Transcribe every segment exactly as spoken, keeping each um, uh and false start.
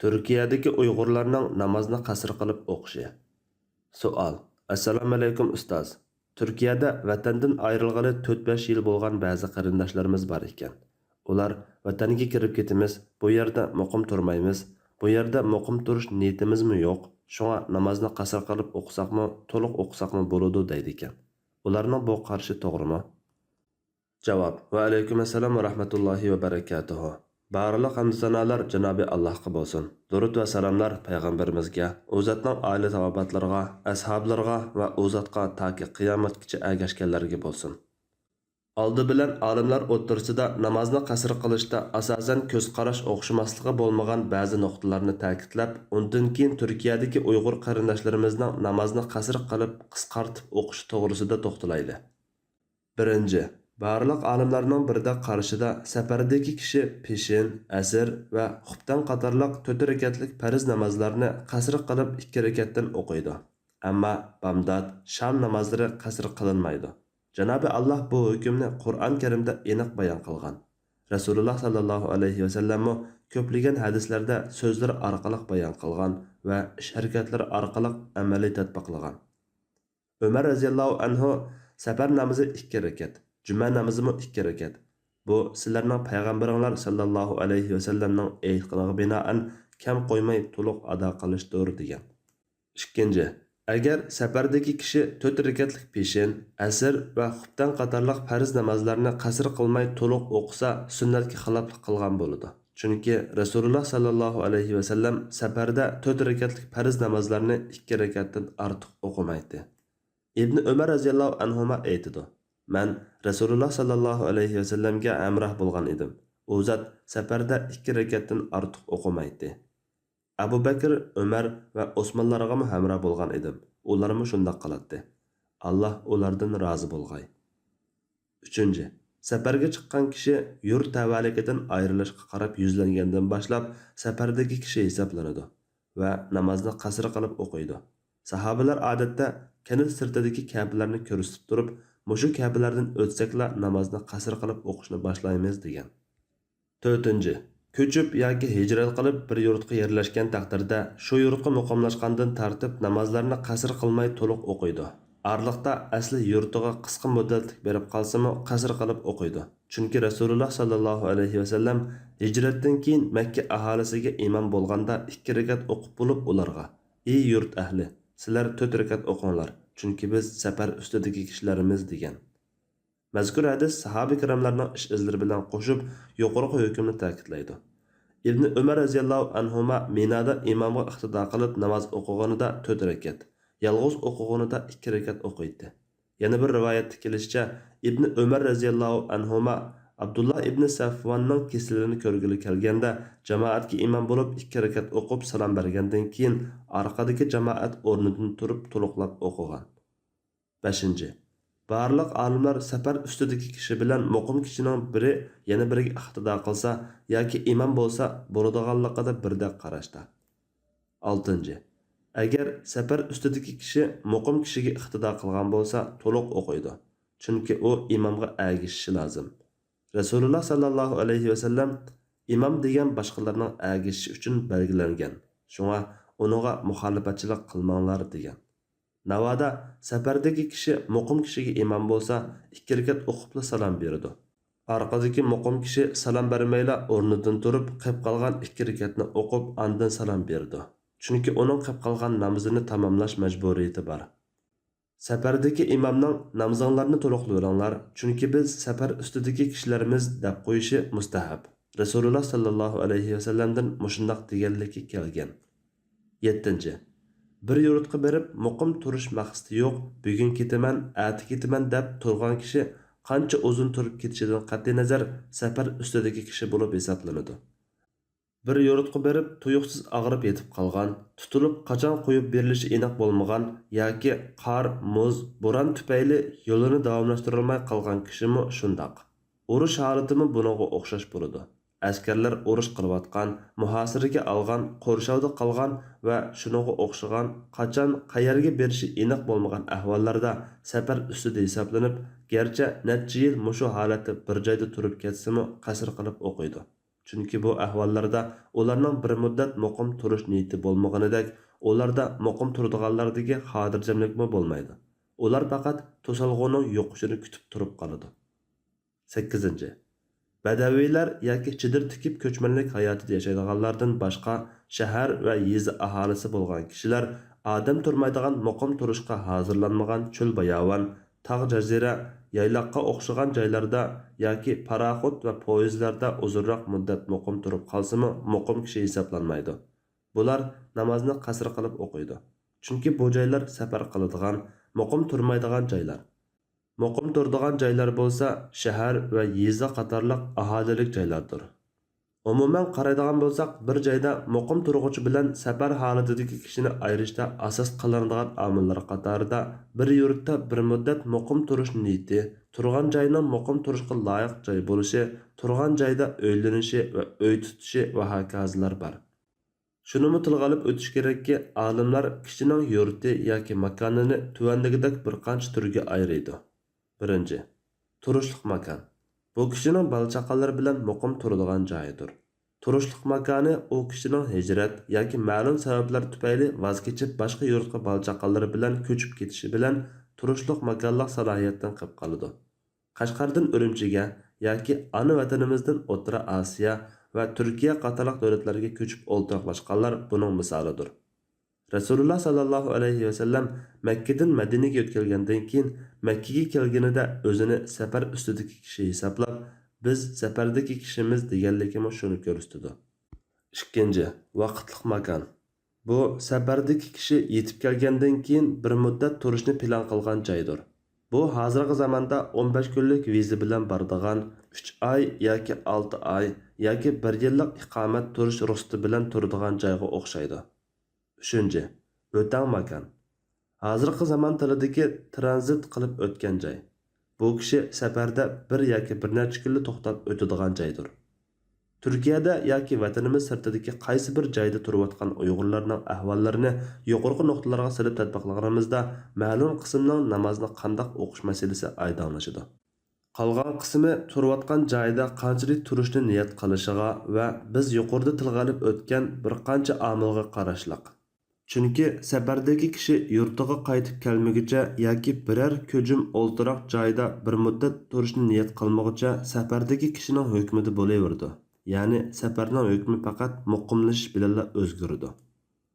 تۈركىيەدىكى ئۇيغۇرلارنىڭ نامازنى قەسىر قىلىپ ئوقۇشى. سوئال. ئەسسالامۇئەلەيكۇم ئۇستاز. تۈركىيەدە ۋەتەندىن ئايرىلغىلى تۆت-بەش يىل بولغان بەزى قېرىنداشلىرىمىز بار ئىكەن. ئۇلار ۋەتەنگە كىرىپ كېتىمىز، بۇ يەردە مۇقىم تۇرمايمىز، بۇ يەردە مۇقىم تۇرۇش نىيىتىمىزمۇ يوق، شۇڭا نامازنى قەسىر قىلىپ ئوقۇساقمۇ، تولۇق ئوقۇساقمۇ بولىدۇ دەيدىكەن. ئۇلارنىڭ بۇ قارىشى توغرىمۇ؟ جاۋاب. ۋەئەلەيكۇم ئەسسالام ۋە رەھمەتۇللاھى ۋە بەرەكاتۇھۇ. بارلىق ھەمدۇ سانالار جانابى ئاللاھقا بولسۇن. دۇرۇت ۋە سالاملار پەيغەمبىرىمىزگە، ئۇ زاتنىڭ ئائىلە تاۋابىئاتلىرىغا، ئەسھابلىرىغا ۋە ئۇ زاتقا تاكى قىيامەتكىچە ئەگەشكەنلەرگە بولسۇن. ئالدى بىلەن ئالىملار ئوتتۇرىسىدا نامازنى قەسىر قىلىشتا ئاساسەن كۆز قاراش ئوخشىماسلىقى بولمىغان بەزى نۇقتىلارنى تەكىتلەپ، ئۇندىن كېيىن تۈركىيەدىكى ئۇيغۇر قېرىنداشلىرىمىزنىڭ نامازنى قەسىر قىلىپ قىسقارتىپ ئوقۇشى توغرىسىدا توختىلايلى. بىرىنچى، بارلىق ئالىملارنىڭ بىردەك قارىشىدا سەپەردىكى كىشى پېشىن، ئەسىر ۋە خۇپتەن قاتارلىق تۆت رەكەتلىك پەرز نامازلارنى قەسىر قىلىپ ئىككى رەكەتتىن ئوقۇيدۇ. ئەمما بامدات، شام نامازلىرى قەسىر قىلىنمايدۇ. جانابى ئاللاھ بۇ ھۆكۈمنى قۇرئان كەرىمدە ئېنىق بايان قىلغان. رەسۇلۇللاھ ساللاللاھۇ ئەلەيھى ۋەسەللەممۇ كۆپلىگەن ھەدىسلەردە سۆزلىرى ئارقىلىق بايان قىلغان ۋە ئىش-ھەرىكەتلىرى ئارقىلىق ئەمەلىي تەتبىقلىغان. ئۆمەر رەزىياللاھۇ ئەنھۇ، سەپەر نامىزى ئىككى رەكەت، جۈمە نامىزىمۇ ئىككى رەكەت. بۇ سىلەرنىڭ پەيغەمبىرىڭلار ساللاللاھۇ ئەلەيھى ۋەسەللەمنىڭ ئېيتقىنىغا بىنائەن كەم قويماي تولۇق ئادا قىلىشتۇر، دېگەن. ئىككىنچى، ئەگەر سەپەردىكى كىشى تۆت رەكەتلىك پېشىن، ئەسىر ۋە خۇپتەن قاتارلىق پەرز نامازلارنى قەسىر قىلماي تولۇق ئوقۇسا، سۈننەتكە خىلاپلىق قىلغان بولىدۇ. چۈنكى رەسۇلۇللاھ ساللاللاھۇ ئەلەيھى ۋەسەللەم سەپەردە تۆت رەكەتلىك پەرز نامازلارنى ئىككى رەكەتتىن ئارتۇق ئوقۇمايتتى. ئىبنى ئۆمەر رەزىياللاھۇ ئەنھۇما ئېيتىدۇ، مەن رەسۇلۇللاھ ساللاللاھۇ ئەلەيھى ۋەسەللەمگە ھەمراھ بولغان ئىدىم. ئۇ زات سەپەردە ئىككى رەكەتتىن ئارتۇق ئوقۇمايتتى. ئەبۇ بەكىر، ئۆمەر ۋە ئوسمانلارغىمۇ ھەمراھ بولغان ئىدىم. ئۇلارمۇ شۇنداق قىلاتتى. ئاللاھ ئۇلاردىن رازى بولغاي. ئۈچىنچى، سەپەرگە چىققان كىشى يۇرت تەۋەلىكىدىن ئايرىلىشقا قاراپ يۈزلەنگەندىن باشلاپ سەپەردىكى كىشى ھېسابلىنىدۇ ۋە نامازنى قەسىر قىلىپ ئوقۇيدۇ. ساھابىلەر ئادەتتە كەنت سىرتىدىكى كەپىلەرنى كۆرسىتىپ تۇرۇپ، مۇشۇ كەپىلەردىن ئۆتسەكلا نامازنى قەسىر قىلىپ ئوقۇشنى باشلايمىز، دېگەن. تۆتىنچى، كۆچۈپ ياكى ھىجرەت قىلىپ بىر يۇرتقا يەرلەشكەن تەقدىردە، شۇ يۇرتقا مۇقىملاشقاندىن تارتىپ نامازلارنى قەسىر قىلماي تولۇق ئوقۇيدۇ. ئارىلىقتا ئەسلى يۇرتىغا قىسقا مۇددەتلىك بېرىپ قالسىمۇ، قەسىر قىلىپ ئوقۇيدۇ. چۈنكى رەسۇلۇللاھ ساللاللاھۇ ئەلەيھى ۋەسەللەم ھىجرەتتىن كېيىن مەككە ئاھالىسىگە ئىمام بولغاندا ئىككى رەكەت ئوقۇپ بولۇپ ئۇلارغا، ئى يۇرت ئەھلى، سىلەر تۆت رەكەت ئوقۇڭلار، چۈنكى بىز سەپەر ئۈستىدىكى كىشىلەرمىز، دېگەن. مەزكۇر ھەدىس ساھابە كىراملارنىڭ ئىش ئىزلىرى بىلەن قوشۇپ يۇقىرىقى ھۆكۈمنى تەكىتلەيدۇ. ئىبنى ئۆمەر رەزىياللاھۇ ئەنھۇما مىنادا ئىمامغا ئىقتىدا قىلىپ ناماز ئوقۇغىنىدا تۆت رەكەت، يالغۇز ئوقۇغىنىدا ئىككى رەكەت ئوقۇيتتى. يەنە بىر رىۋايەتتە كېلىشىچە، ئىبنى ئۆمەر رەزىياللاھۇ ئەنھۇما ئابدۇللا ئىبنى سەفۋاننىڭ كېسىلىنى كۆرگىلى كەلگەندە، جامائەتكە ئىمام بولۇپ ئىككى رەكەت ئوقۇپ سالام بەرگەندىن كېيىن، ئارقىدىكى جامائەت ئورنىدىن تۇرۇپ تولۇقلاپ ئوقۇغان. بەشىنچى، بارلىق ئالىملار سەپەر ئۈستىدىكى كىشى بىلەن مۇقىم كىشىنىڭ بىرى يەنە بىرىگە ئىقتىدا قىلسا ياكى ئىمام بولسا بولىدىغانلىقىدا بىردەك قاراشتا. ئالتىنچى، ئەگەر سەپەر ئۈستىدىكى كىشى مۇقىم كىشىگە ئىقتىدا قىلغان بولسا تولۇق ئوقۇيدۇ، چۈنكى ئۇ ئىمامغا ئەگىشىشى لازىم. رەسۇلۇللاھ ساللاللاھۇ ئەلەيھى ۋەسەللەم ئىمام دېگەن باشقىلارنىڭ ئەگىشىشى ئۈچۈن بەلگىلەنگەن، شۇڭا ئۇنىڭغا مۇخالىپەتچىلىك قىلماڭلار، دېگەن. ناۋادا سەپەردىكى كىشى مۇقىم كىشىگە ئىمام بولسا، ئىككى رەكەت ئوقۇپلا سالام بېرىدۇ. ئارقىدىكى مۇقىم كىشى سالام بەرمەيلا ئورنىدىن تۇرۇپ، قېپ قالغان ئىككى رەكەتنى ئوقۇپ، ئاندىن سالام بېرىدۇ. چۈنكى ئۇنىڭ قېپ قالغان نامىزىنى تاماملاش مەجبۇرىيىتى بار. سەپەردىكى ئىمامنىڭ نامىزىڭلارنى تولۇقلىۋېلىڭلار، چۈنكى بىز سەپەر ئۈستىدىكى كىشىلەرمىز دەپ قويۇشى مۇستەھەب. رەسۇلۇللاھ ساللاللاھۇ ئەلەيھى ۋەسەللەمدىن مۇشۇنداق دېگەنلىكى كەلگەن. يەتتىنچى، بىر يۇرتقا بېرىپ مۇقىم تۇرۇش مەقسىتى يوق، بۈگۈن كېتىمەن، ئەتە كېتىمەن دەپ تۇرغان كىشى قانچە ئۇزۇن تۇرۇپ كېتىشىدىن قەتئىينەزەر، سەپەر ئۈستىدىكى كىشى بولۇپ ھېسابلىنىدۇ. بىر يۇرتقا بېرىپ تۇيۇقسىز ئاغرىپ يېتىپ قالغان، تۇتۇلۇپ قاچان قويۇپ بېرىلىشى ئېنىق بولمىغان ياكى قار، مۇز، بوران تۈپەيلى يولىنى داۋاملاشتۇرالماي قالغان كىشىمۇ شۇنداق. ئۇرۇش ھالىتىمۇ بۇنىڭغا ئوخشاش بولىدۇ. ئەسكەرلەر ئۇرۇش قىلىۋاتقان، مۇھاسىرىگە ئالغان، قورشاۋدا قالغان ۋە شۇنىڭغا ئوخشىغان قاچان، قەيەرگە بېرىشى ئېنىق بولمىغان ئەھۋاللاردا سەپەر ئۈستىدە ھېسابلىنىپ، گەرچە نەچچە يىل مۇشۇ ھالەتتە بىر جايدا تۇرۇپ كەتسىمۇ قەسىر قىلىپ ئوقۇيدۇ. چۈنكى بۇ ئەھۋاللاردا ئۇلارنىڭ بىر مۇددەت مۇقىم تۇرۇش نىيىتى بولمىغىنىدەك، ئۇلاردا مۇقىم تۇرىدىغانلاردىكى خاتىرجەملىكمۇ بولمايدۇ. ئۇلار پەقەت توسالغۇنىڭ يوقىشىنى كۈتۈپ تۇرۇپ قالىدۇ. سەككىزىنچى، بەدەۋىيلەر ياكى چېدىر تىكىپ كۆچمەنلىك ھاياتىدا ياشايدىغانلاردىن باشقا، شەھەر ۋە يېزا ئاھالىسى بولغان كىشىلەر ئادەم تۇرمايدىغان مۇقىم تۇرۇشقا ھازىرلانمىغان چۆل-باياۋان، تاغ-جەزىرە، يايلاققا ئوخشىغان جايلاردا ياكى پاراخوت ۋە پويىزلاردا ئۇزۇنراق مۇددەت مۇقىم تۇرۇپ قالسىمۇ مۇقىم كىشى ھېسابلانمايدۇ. بۇلار نامازنى قەسىر قىلىپ ئوقۇيدۇ. چۈنكى بۇ جايلار سەپەر قىلىدىغان، مۇقىم تۇرمايدىغان جايلار. مۇقىم تۇرىدىغان جايلار بولسا شەھەر ۋە يېزا قاتارلىق ئاھالىلىك جايلاردۇر. ئومۇمەن قارايدىغان بولساق، بىر جايدا مۇقىم تۇرغۇچى بىلەن سەپەر ھالىتىدىكى كىشىنى ئايرىشتا ئاساس قىلىنىدىغان ئامىللار قاتارىدا بىر يۇرتتا بىر مۇددەت مۇقىم تۇرۇش نىيىتى، تۇرغان جاينىڭ مۇقىم تۇرۇشقا لايىق جاي بولۇشى، تۇرغان جايدا ئۆيلىنىشى ۋە ئۆي تۇتۇشى ۋە ھاكازىلار بار. شۇنىمۇ تىلغا ئېلىپ ئۆتۈش كېرەككى، ئالىملار كىشىنىڭ يۇرتى ياكى ماكانىنى تۆۋەندىكىدەك بىر قانچە تۈرگە ئايرىيدۇ. بىرىنچى، تۇرۇشلۇق ماكان. بۇ كىشىنىڭ بالا-چاقىلىرى بىلەن مۇقىم تۇرىدىغان جايىدۇر. تۇرۇشلۇق ماكانى ئۇ كىشىنىڭ ھىجرەت ياكى مەلۇم سەۋەبلەر تۈپەيلى ۋاز كېچىپ، باشقا يۇرتقا بالا-چاقىلىرى بىلەن كۆچۈپ كېتىشى بىلەن تۇرۇشلۇق ماكانلىق سالاھىيەتتىن قېلىپ قالىدۇ. قەشقەردىن ئۈرۈمچىگە ياكى ئانا ۋەتىنىمىزدىن ئوتتۇرا ئاسىيا ۋە تۈركىيە قاتارلىق دۆلەتلەرگە كۆچۈپ ئولتۇراقلاشقانلار بۇنىڭ مىسالىدۇر. رەسۇلۇللا ساللاللاھۇ ئەلەيھى ۋەسەللەم مەككىدىن مەدىنىگە يۆتكەلگەندىن كېيىن، مەككىگە كەلگىنىدە ئۆزىنى سەپەر ئۈستىدىكى كىشى ھېسابلاپ، بىز سەپەردىكى كىشىمىز دېگەنلىكىمۇ شۇنى كۆرسىتىدۇ. ئىككىنچى، ۋاقىتلىق ماكان. بۇ سەپەردىكى كىشى يېتىپ كەلگەندىن كېيىن بىر مۇددەت تۇرۇشنى پىلان قىلغان جايدۇر. بۇ ھازىرقى زاماندا ئون بەش كۈنلۈك ۋىزا بىلەن بارىدىغان، ئۈچ ئاي ياكى ئالتە ئاي ياكى بىر يىللىق ئىقامەت تۇرۇش رۇخسىتى بىلەن تۇرىدىغان جايغا ئوخشايدۇ. ئۈچىنچى، ئۆتەڭ ماكان. ھازىرقى زامان تىلىدىكى ترانزىت قىلىپ ئۆتكەن جاي. بۇ كىشى سەپەردە بىر ياكى بىر نەچچە كۈنلا توختاپ ئۆتىدىغان جايدۇر. تۈركىيەدە ياكى ۋەتىنىمىز سىرتىدىكى قايسى بىر جايدا تۇرۇۋاتقان ئۇيغۇرلارنىڭ ئەھۋاللىرىنى يۇقىرىقى نۇقتىلارغا سېلىپ تەتبىقلىغىنىمىزدا، مەلۇم قىسىمنىڭ نامازنى قانداق ئوقۇش مەسىلىسى ئايدىڭلىشىدۇ. قالغان قىسمى تۇرۇۋاتقان جايىدا قانچىلىك تۇرۇشنى نىيەت قىلىشىغا ۋە بىز يۇقىرىدا تىلغا ئېلىپ ئۆتكەن بىر قانچە ئامىلغا قاراشلىق. چۈنكى سەپەردىكى كىشى يۇرتىغا قايتىپ كەلمىگۈچە ياكى بىرەر كۆجۈم ئولتۇراق جايدا بىر مۇددەت تۇرۇشنى نىيەت قىلمىغۇچە سەپەردىكى كىشىنىڭ ھۆكمىدە بولۇۋېرىدۇ. يەنى سەپەرنىڭ ھۆكمى پەقەت مۇقىملىشىش بىلەنلا ئۆزگىرىدۇ.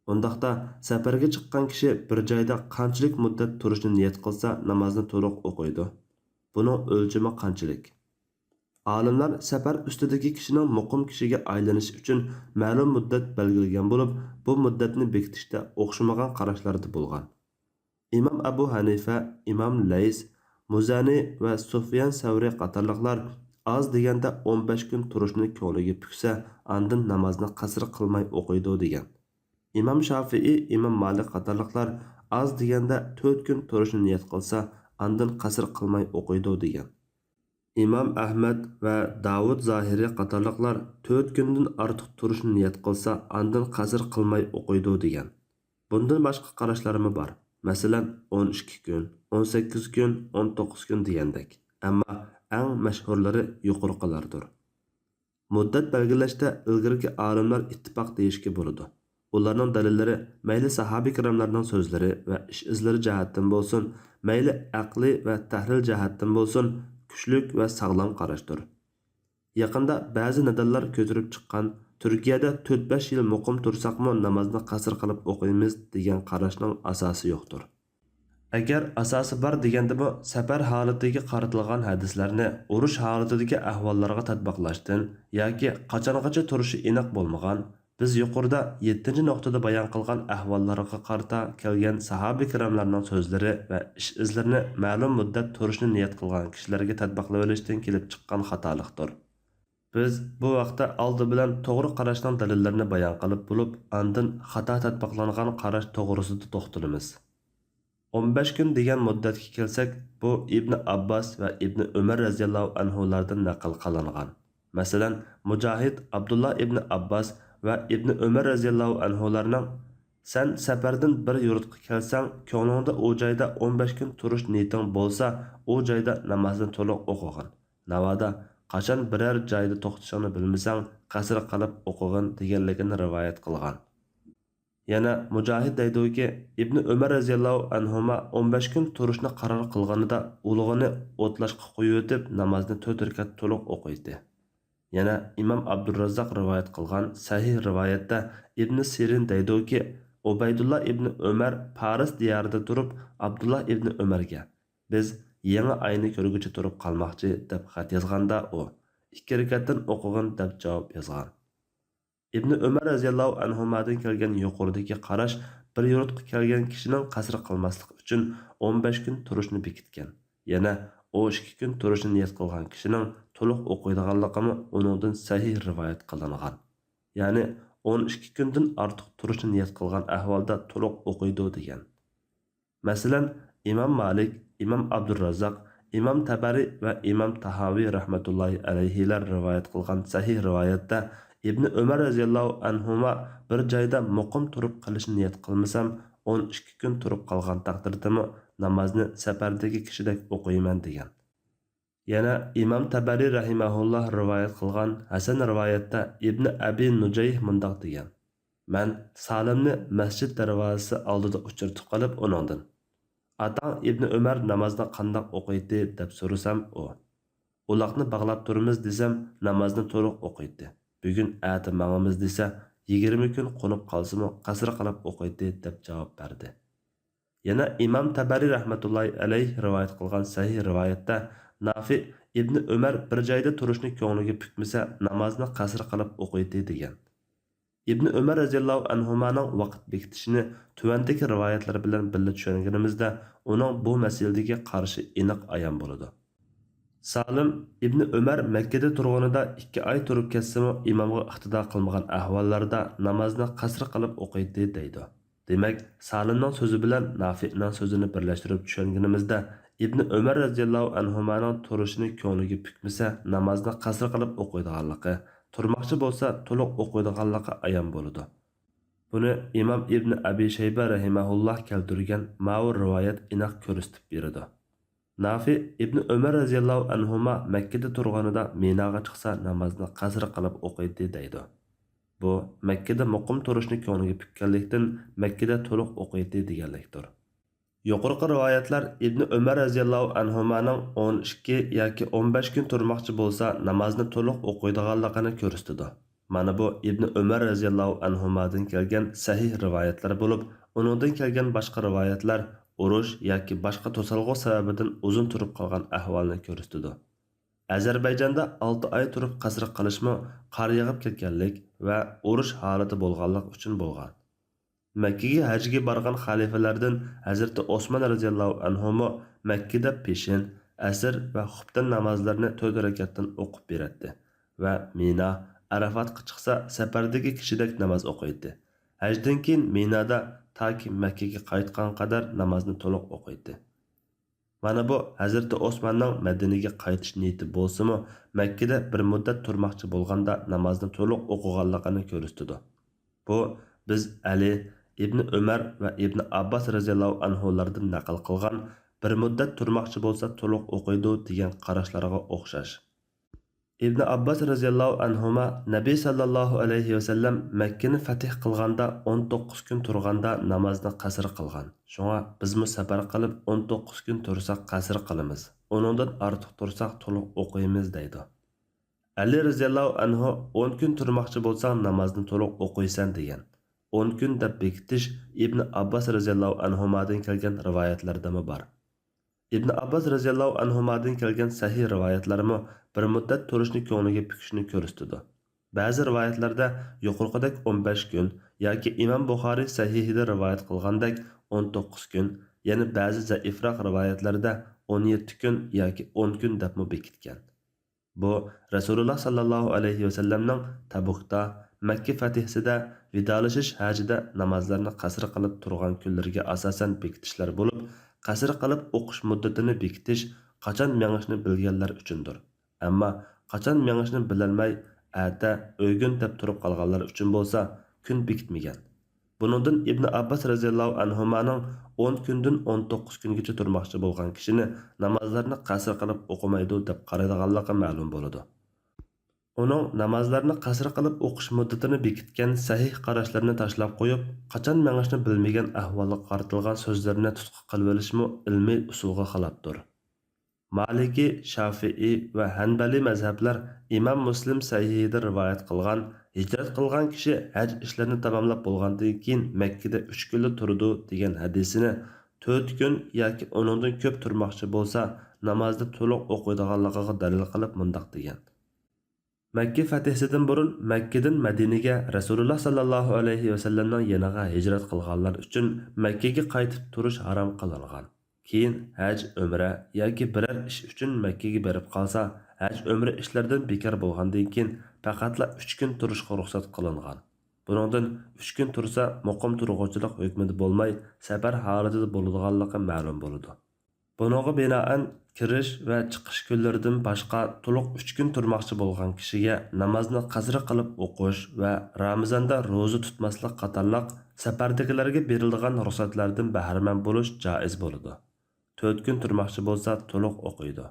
ئۇنداقتا سەپەرگە چىققان كىشى بىر جايدا قانچىلىك مۇددەت تۇرۇشنى نىيەت قىلسا نامازنى تولۇق ئوقۇيدۇ؟ بۇنىڭ ئۆلچىمى قانچىلىك؟ ئالىملار سەپەر ئۈستىدىكى كىشىنىڭ مۇقىم كىشىگە ئايلىنىشى ئۈچۈن مەلۇم مۇددەت بەلگىلىگەن بولۇپ، بۇ مۇددەتنى بېكىتىشتە ئوخشىمىغان قاراشلاردا بولغان. ئىمام ئەبۇ ھەنىفە، ئىمام لەيس، مۇزەنى ۋە سۇفيان سەۋرى قاتارلىقلار ئاز دېگەندە ئون بەش كۈن تۇرۇشنى كۆڭلىگە پۈكسە، ئاندىن نامازنى قەسىر قىلماي ئوقۇيدۇ دېگەن. ئىمام شافىئى، ئىمام مالىك قاتارلىقلار ئاز دېگەندە تۆت كۈن تۇرۇشنى نىيەت قىلسا، ئاندىن قەسىر قىلماي ئوقۇيدۇ دېگەن. ئىمام ئەھمەد ۋە داۋۇد زاھىرى قاتارلىقلار تۆت كۈندىن ئارتۇق تۇرۇشنى نىيەت قىلسا، ئاندىن قەسىر قىلماي ئوقۇيدۇ دېگەن. بۇندىن باشقا قاراشلارمۇ بار. مەسىلەن، ئون ئىككى كۈن، ئون سەككىز كۈن، ئون توققۇز كۈن دېگەندەك. ئەمما ئەڭ مەشھۇرلىرى يۇقىرىقىلاردۇر. مۇددەت بەلگىلەشتە ئىلگىرىكى ئالىملار ئىتتىپاق دېيىشكە بولىدۇ. ئۇلارنىڭ دەلىللىرى مەيلى ساھابە كىراملارنىڭ سۆزلىرى ۋە ئىش ئىزلىرى جەھەتتىن بولسۇن، مەيلى ئەقلىي ۋە تەھلىل جەھەتتىن بولسۇن، كۈچلۈك ۋە ساغلام قاراشتۇر. يېقىندا بەزى نەدەللار كۆتۈرۈپ چىققان، تۈركىيەدە تۆت-بەش يىل مۇقىم تۇرساقمۇ نامازنى قەسىر قىلىپ ئوقۇيمىز دېگەن قاراشنىڭ ئاساسى يوقتۇر. ئەگەر ئاساسى بار دېگەندىمۇ، سەپەر ھالىتىگە قارىتىلغان ھەدىسلەرنى ئۇرۇش ھالىتىدىكى ئەھۋاللارغا تەتبىقلاشتىن ياكى قاچانغىچە تۇرۇشى ئېنىق بولمىغان، بىز يۇقىرىدا يەتتىنچى نۇقتىدا بايان قىلغان ئەھۋاللارغا قارىتا كەلگەن ساھابە كىراملارنىڭ سۆزلىرى ۋە ئىش ئىزلىرىنى مەلۇم مۇددەت تۇرۇشنى نىيەت قىلغان كىشىلەرگە تەتبىقلىۋېلىشتىن كېلىپ چىققان خاتالىقتۇر. بىز بۇ ھەقتە ئالدى بىلەن توغرا قاراشنىڭ دەلىللىرىنى بايان قىلىپ بولۇپ، ئاندىن خاتا تەتبىقلانغان قاراش توغرىسىدا توختىلىمىز. ئون بەش كۈن دېگەن مۇددەتكە كەلسەك، بۇ ئىبنى ئابباس ۋە ئىبنى ئۆمەر رەزىياللاھۇ ئەنھۇلاردىن نەقىل قىلىنغان. مەسىلەن، مۇجاھىد ئابدۇللا ئىبنى ئابباس ۋە ئىبنى ئۆمەر رەزىياللاھۇ ئەنھۇلارنىڭ، سەن سەپەردىن بىر يۇرتقا كەلسەڭ، كۆڭلۈڭدە ئۇ جايدا ئون بەش كۈن تۇرۇش نىيىتىڭ بولسا، ئۇ جايدا نامازنى تولۇق ئوقۇغىن. ناۋادا قاچان بىرەر جايدا توختىشىڭنى بىلمىسەڭ، قەسىر قىلىپ ئوقۇغىن دېگەنلىكىنى رىۋايەت قىلغان. يەنە مۇجاھىد دەيدۇكى، ئىبنى ئۆمەر رەزىياللاھۇ ئەنھۇما ئون بەش كۈن تۇرۇشنى قارار قىلغىنىدا ئۇلىغىنى ئوتلاشقا قويۇۋېتىپ، نامازنى تۆت رەكەت تولۇق ئوقۇيتتى. يەنە ئىمام ئابدۇرراززاق رىۋايەت قىلغان سەھىھ رىۋايەتتە ئىبنى سىرىن دەيدۇكى، ئۇبەيدۇللا ئىبنى ئۆمەر پارس دىيارىدا تۇرۇپ، ئابدۇللا ئىبنى ئۆمەرگە، «بىز يېڭى ئاينى كۆرگۈچە تۇرۇپ قالماقچى» دەپ خەت يازغاندا، ئۇ، «ئىككى رەكەتتىن ئوقۇغىن» دەپ جاۋاب يازغان. ئىبنى ئۆمەر رەزىياللاھۇ ئەنھۇمادىن كەلگەن يۇقىرىدىكى قاراش بىر يۇرتقا كەلگەن كىشىنىڭ قەسىر قىلماسلىقى ئۈچۈن ئون بەش كۈن تۇرۇشنى بېكىتكەن. يەنە ئون ئىككى كۈن تۇرۇشنى نىيەت قىلغان كىشىنىڭ تولۇق ئوقۇيدىغانلىقىمۇ ئۇنىڭدىن سەھىھ رىۋايەت قىلىنغان. يەنى ئون ئىككى كۈندىن ئارتۇق تۇرۇشنى نىيەت قىلغان ئەھۋالدا تولۇق ئوقۇيدۇ دېگەن. مەسىلەن، ئىمام مالىك، ئىمام ئابدۇرراززاق، ئىمام تەبەرى ۋە ئىمام تاھاۋى رەھمەتۇللاھى ئەلەيھىلەر رىۋايەت قىلغان سەھىھ رىۋايەتتە ئىبنى ئۆمەر رەزىياللاھۇ ئەنھۇما بىر جايدا مۇقىم تۇرۇپ قېلىشنى نىيەت قىلمىسام، ئون ئىككى كۈن تۇرۇپ قالغان تەقدىردىمۇ نامازنى سەپەردىكى كىشىدەك ئوقۇيمەن دېگەن. يەنە ئىمام تەبەرى رەھىمەھۇللاھ رىۋايەت قىلغان ھەسەن رىۋايەتتە ئىبنى ئەبى نۇجەيھ مۇنداق دېگەن: مەن سالىمنى مەسچىت دەرۋازىسى ئالدىدا ئۇچرىتىپ قېلىپ ئۇنىڭدىن، «ئاتاڭ ئىبنى ئۆمەر نامازنى قانداق ئوقۇيتتى؟» دەپ سورىسام، ئۇ، «ئۇلاقنى باغلاپ تۇرىمىز» دېسەم، نامازنى تولۇق ئوقۇيتتى. «بۈگۈن ئەتە ماڭىمىز» دېسە، يىگىرمە كۈن قونۇپ قالسىمۇ قەسىر قىلىپ ئوقۇيتتى دەپ جاۋاب بەردى. يەنە ئىمام تەبەرى رەھمەتۇللاھى ئەلەيھ رىۋايەت قىلغان سەھىھ رىۋايەتتە نافى ئىبنى ئۆمەر بىر جايدا تۇرۇشنى كۆڭلىگە پۈكمىسە، نامازنى قەسىر قىلىپ ئوقۇيتتى دېگەن. ئىبنى ئۆمەر رەزىياللاھۇ ئەنھۇمانىڭ ۋاقىت بېكىتىشىنى تۆۋەندىكى رىۋايەتلەر بىلەن بىللە چۈشەنگىنىمىزدە، ئۇنىڭ بۇ مەسىلىدىكى قارىشى ئېنىق ئايان بولىدۇ. سالىم ئىبنى ئۆمەر مەككىدە تۇرغىنىدا ئىككى ئاي تۇرۇپ كەتسىمۇ، ئىمامغا ئىقتىدا قىلمىغان ئەھۋاللاردا نامازنى قەسر قىلىپ ئوقۇيتتى دەيدۇ. دېمەك، سالىمنىڭ سۆزى بىلەن نافىئنىڭ سۆزىنى بىرلەشتۈرۈپ چۈشەنگىنىمىزدە، ئىبنى ئۆمەر رەزىياللاھۇ ئەنھۇمانىڭ تۇرۇشىنى كۆڭلىگە پۈكمىسە، نامازنى قەسر قىلىپ ئوقۇيدىغانلىقى، تۇرماقچى بولسا تولۇق ئوقۇيدىغانلىقى ئايان بولىدۇ. بۇنى ئىمام ئىبنى ئەبى شەيبە رەھىمەھۇللاھ كەلتۈرگەن ماۋۇ رىۋايەت ئېنىق كۆرسىتىپ بېرىدۇ. نافى ئىبنى ئۆمەر رەزىياللاھۇ ئەنھۇما مەككىدە تۇرغىنىدا مىناغا چىقسا نامازنى قەسر قىلىپ ئوقۇيتتى دەيدۇ. بۇ مەككىدە مۇقىم تۇرۇشنى كۆڭلىگە پۈككەنلىكتىن، مەككىدە تولۇق ئوقۇيتتى دېگەنلىكتۇر. يۇقىرىقى رىۋايەتلەر ئىبنى ئۆمەر رەزىياللاھۇ ئەنھۇمانىڭ ئون ئىككى ياكى ئون بەش كۈن تۇرماقچى بولسا نامازنى تولۇق ئوقۇيدىغانلىقىنى كۆرسىتىدۇ. مانا بۇ ئىبنى ئۆمەر رەزىياللاھۇ ئەنھۇمادىن كەلگەن سەھىھ رىۋايەتلەر بولۇپ، ئۇنىڭدىن كەلگەن باشقا رىۋايەتلەر ئۇرۇش ياكى باشقا توسالغۇ سەۋەبىدىن ئۇزۇن تۇرۇپ قالغان ئەھۋالنى كۆرسىتىدۇ. ئەزەربەيجاندا ئالتە ئاي تۇرۇپ قەسر قىلىشمۇ قار يېغىپ كەتكەنلىك ۋە ئۇرۇش ھالىتى بولغانلىق ئۈچۈن بولغان. مەككىگە ھەجگە بارغان خەلىپىلەردىن ھەزرىتى ئوسمان رەزىياللاھۇ ئەنھۇمۇ مەككىدە پېشىن، ئەسىر ۋە خۇپتەن نامازلىرىنى تۆت رەكەتتىن ئوقۇپ بېرەتتى ۋە مىنا، ئەرەفاتقا چىقسا سەپەردىكى كىشىدەك ناماز ئوقۇيتتى. ھەجدىن كېيىن مىنادا تاكى مەككىگە قايتقان قەدەر نامازنى تولۇق ئوقۇيتتى. مانا بۇ ھەزرىتى ئوسماننىڭ مەدىنىگە قايتىش نىيىتى بولسىمۇ، مەككىدە بىر مۇددەت تۇرماقچى بولغاندا نامازنى تولۇق ئوقۇغانلىقىنى كۆرسىتىدۇ. بۇ بىز ئەلى، ئىبنى ئۆمەر ۋە ئىبنى ئابباس رەزىياللاھۇ ئەنھۇلاردىن نەقىل قىلغان «بىر مۇددەت تۇرماقچى بولسا تولۇق ئوقۇيدۇ» دېگەن قاراشلارغا ئوخشاش. ئىبنى ئابباس رەزىياللاھۇ ئەنھۇما نەبى سەللەللاھۇ ئەلەيھى ۋەسەللەم مەككىنى فەتھ قىلغاندا ئون توققۇز كۈن تۇرغاندا نامازنى قەسر قىلغان. شۇڭا بىزمۇ سەپەر قىلىپ ئون توققۇز كۈن تۇرساق قەسر قىلىمىز، ئۇنىڭدىن ئارتۇق تۇرساق تولۇق ئوقۇيمىز دەيدۇ. ئەلى رەزىياللاھۇ ئەنھۇ ئون كۈن تۇرماقچى بولساڭ نامازنى تولۇق ئوقۇيسەن دېگەن. ئون كۈن دەپ بېكىتىش ئىبنى ئابباس رەزىياللاھۇ ئەنھۇمادىن كەلگەن رىۋايەتلەردىمۇ بار. ئىبنى ئابباس رەزىياللاھۇ ئەنھۇمادىن كەلگەن سەھىھ رىۋايەتلەرمۇ بىر مۇددەت تۇرۇشنى كۆڭلىگە پۈكۈشنى كۆرسىتىدۇ. بەزى رىۋايەتلەردە يۇقىرىقىدەك ئون بەش كۈن ياكى ئىمام بۇخارىي سەھىھىدە رىۋايەت قىلغاندەك ئون توققۇز كۈن، يەنە بەزى زەئىفراق رىۋايەتلەردە ئون يەتتە كۈن ياكى ئون كۈن دەپمۇ بېكىتكەن. بۇ رەسۇلۇللا ساللاللاھۇ ئەلەيھى ۋەسەللەمنىڭ تەبۇكتا، مەككە فەتھىسىدە، ۋىدالىشىش ھەجىدە نامازلارنى قەسر قىلىپ تۇرغان كۈنلىرىگە ئاساسەن بېكىتىشلەر بولۇپ، قەسر قىلىپ ئوقۇش مۇددىتىنى بېكىتىش قاچان مېڭىشنى بىلگەنلەر ئۈچۈندۇر. ئەمما قاچان مېڭىشنى بىلەلمەي، ئەتە، ئۆگۈن دەپ تۇرۇپ قالغانلار ئۈچۈن بولسا كۈن بېكىتمىگەن. بۇنىڭدىن ئىبنى ئابباس رەزىياللاھۇ ئەنھۇمانىڭ ئون كۈندىن ئون توققۇز كۈنگىچە تۇرماقچى بولغان كىشىنى نامازلارنى قەسر قىلىپ ئوقۇمايدۇ دەپ قارايدىغانلىقى مەلۇم بولىدۇ. ئۇنىڭ نامازلارنى قەسر قىلىپ ئوقۇش مۇددىتىنى بېكىتكەن سەھىھ قاراشلىرىنى تاشلاپ قويۇپ، قاچان مېڭىشنى بىلمىگەن ئەھۋالغا قارىتىلغان سۆزلىرىنى تۇتقا قىلىۋېلىشمۇ ئىلمىي ئۇسۇلغا خىلاپتۇر. مالىكىي، شافىئىي ۋە ھەنبەلىي مەزھەپلەر ئىمام مۇسلىم سەھىھىدە رىۋايەت قىلغان، ھىجرەت قىلغان كىشى ھەج ئىشلىرىنى تاماملاپ بولغاندىن كېيىن مەككىدە ئۈچ كۈنلا تۇرىدۇ دېگەن ھەدىسىنى تۆت كۈن ياكى ئۇنىڭدىن كۆپ تۇرماقچى بولسا، نامازنى تولۇق ئوقۇيدىغانلىقىغا دەلىل قىلىپ مۇنداق دېگەن: مەككە فەتھىسىدىن بۇرۇن مەككىدىن مەدىنىگە رەسۇلۇللا ساللاللاھۇ ئەلەيھى ۋەسەللەمنىڭ يېنىغا ھىجرەت قىلغانلار ئۈچۈن مەككىگە قايتىپ تۇرۇش ھارام قىلىنغان. كېيىن ھەج، ئۆمرە ياكى بىرەر ئىش ئۈچۈن مەككىگە بېرىپ قالسا، ھەج، ئۆمرە ئىشلىرىدىن بىكار بولغاندىن كېيىن پەقەتلا ئۈچ كۈن تۇرۇشقا رۇخسەت قىلىنغان. بۇنىڭدىن ئۈچ كۈن تۇرسا، مۇقىم تۇرغۇچىلىق ھۆكمىدە بولماي، سەپەر ھالىتىدە بولىدىغانلىقى مەلۇم بولىدۇ. بۇنىڭغا بىنائەن، كىرىش ۋە چىقىش كۈنلىرىدىن باشقا تولۇق ئۈچ كۈن تۇرماقچى بولغان كىشىگە نامازنى قەسرى قىلىپ ئوقۇش ۋە رامىزاندا روزا تۇتماسلىق قاتارلىق سەپەردىكىلەرگە بېرىلىدىغان رۇخسەتلەردىن بەھرىمەن بولۇش جائىز بولىدۇ. تۆت كۈن تۇرماقچى بولسا، تولۇق ئوقۇيدۇ.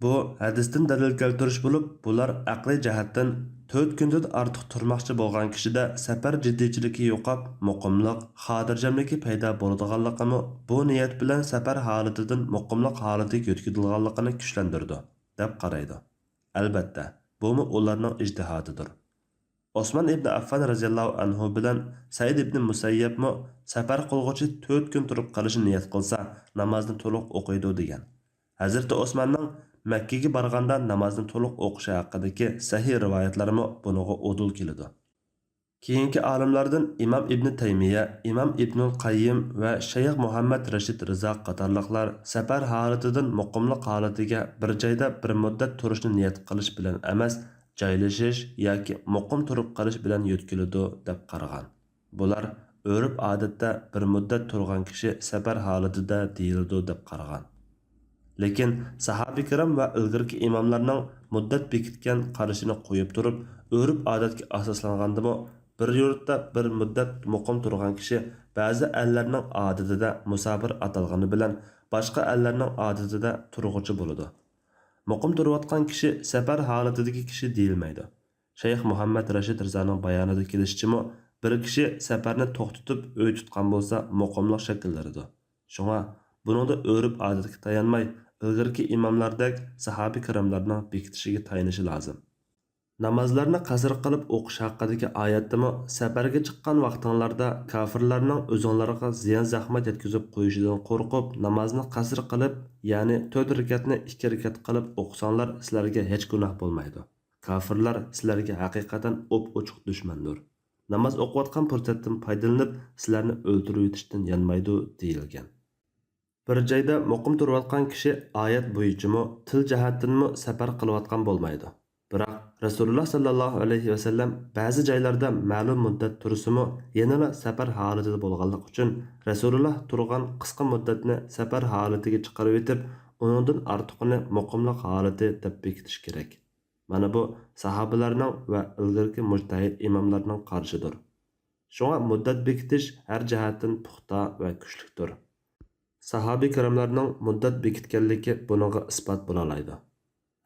بۇ ھەدىستىن دەلىل كەلتۈرۈش بولۇپ، بۇلار ئەقلىي جەھەتتىن تۆت كۈندىن ئارتۇق تۇرماقچى بولغان كىشىدە سەپەر جىددىيچىلىكى يوقاپ، مۇقىملىق، خاتىرجەملىكى پەيدا بولىدىغانلىقىمۇ، بۇ نىيەت بىلەن سەپەر ھالىتىدىن مۇقىملىق ھالىتىگە يۆتكىلىدىغانلىقىنى كۈچلەندۈرىدۇ، دەپ قارايدۇ. ئەلبەتتە، بۇمۇ ئۇلارنىڭ ئىجتىھادىدۇر. ئوسمان ئىبنى ئەففان رەزىياللاھۇ ئەنھۇ بىلەن سەئىد ئىبنى مۇسەييەبمۇ سەپەر قىلغۇچى تۆت كۈن تۇرۇپ قېلىشنى نىيەت قىلسا، نامازنى تولۇق ئوقۇيدۇ، دېگەن. ھەزرىتى ئوسماننىڭ مەككىگە بارغاندا نامازنى تولۇق ئوقۇشى ھەققىدىكى سەھىھ رىۋايەتلەرمۇ بۇنىڭغا ئۇدۇل كېلىدۇ. كېيىنكى ئالىملاردىن ئىمام ئىبنى تەيمىيە، ئىمام ئىبنۇل قەييىم ۋە شەيخ مۇھەممەد رەشىد رىزا قاتارلىقلار سەپەر ھالىتىدىن مۇقىملىق ھالىتىگە بىر جايدا بىر مۇددەت تۇرۇشنى نىيەت قىلىش بىلەن ئەمەس، جايلىشىش ياكى مۇقىم تۇرۇپ قېلىش بىلەن يۆتكىلىدۇ، دەپ قارىغان. بۇلار ئۆرپ-ئادەتتە بىر مۇددەت تۇرغان كىشى سەپەر ھالىتىدە دېيىلىدۇ، دەپ قارىغان. لېكىن ساھابە كىرام ۋە ئىلگىرىكى ئىماملارنىڭ مۇددەت بېكىتكەن قارىشىنى قويۇپ تۇرۇپ، ئۆرپ-ئادەتكە ئاساسلانغاندىمۇ، بىر يۇرتتا بىر مۇددەت مۇقىم تۇرغان كىشى بەزى ئەللەرنىڭ ئادىتىدە مۇساپىر ئاتالغىنى بىلەن باشقا ئەللەرنىڭ ئادىتىدە تۇرغۇچى بولىدۇ. مۇقىم تۇرۇۋاتقان كىشى سەپەر ھالىتىدىكى كىشى دېيىلمەيدۇ. شەيخ مۇھەممەد رەشىد رىزانىڭ بايانىدا كېلىشىچىمۇ، بىر كىشى سەپەرنى توختىتىپ ئۆي تۇتقان بولسا، مۇقىملىق شەكىللىنىدۇ. شۇڭا بۇنىڭدا ئۆرپ-ئادەتكە تايانماي، ئىلگىرىكى ئىماملاردەك ساھابە كىراملارنىڭ بېكىتىشىگە تايىنىشى لازىم. نامازلارنى قەسىر قىلىپ ئوقۇش ھەققىدىكى ئايەتتىمۇ، سەپەرگە چىققان ۋاقتىڭلاردا كاپىرلارنىڭ ئۆزۈڭلارغا زىيان-زەخمەت يەتكۈزۈپ قويۇشىدىن قورقۇپ، نامازنى قەسىر قىلىپ، يەنى تۆت رەكەتنى ئىككى رەكەت قىلىپ ئوقۇساڭلار، سىلەرگە ھېچ گۇناھ بولمايدۇ. كاپىرلار سىلەرگە ھەقىقەتەن ئوپئوچۇق دۈشمەندۇر. ناماز ئوقۇۋاتقان پۇرسەتتىن پايدىلىنىپ، سىلەرنى ئۆلتۈرۈۋېتىشتىن يانمايدۇ، دېيىلگەن. بىر جايدا مۇقىم تۇرۇۋاتقان كىشى ئايەت بويىچىمۇ، تىل جەھەتتىنمۇ سەپەر قىلىۋاتقان بولمايدۇ. بىراق، رەسۇلۇللا ساللاللاھۇ ئەلەيھى ۋەسەللەم بەزى جايلاردا مەلۇم مۇددەت تۇرسىمۇ، يەنىلا سەپەر ھالىتىدە بولغانلىقى ئۈچۈن، رەسۇلۇللا تۇرغان قىسقا مۇددەتنى سەپەر ھالىتىگە چىقىرىۋېتىپ، ئۇنىڭدىن ئارتۇقىنى مۇقىملىق ھالىتى دەپ بېكىتىش كېرەك. مانا بۇ ساھابىلەرنىڭ ۋە ئىلگىرىكى مۇجتەھىد ئىماملارنىڭ قارىشىدۇر. شۇڭا مۇددەت بېكىتىش ھەر جەھەتتىن پۇختا ۋە كۈچلۈكتۇر. ساھابە كىراملارنىڭ مۇددەت بېكىتكەنلىكى بۇنىڭغا ئىسپات بولالايدۇ.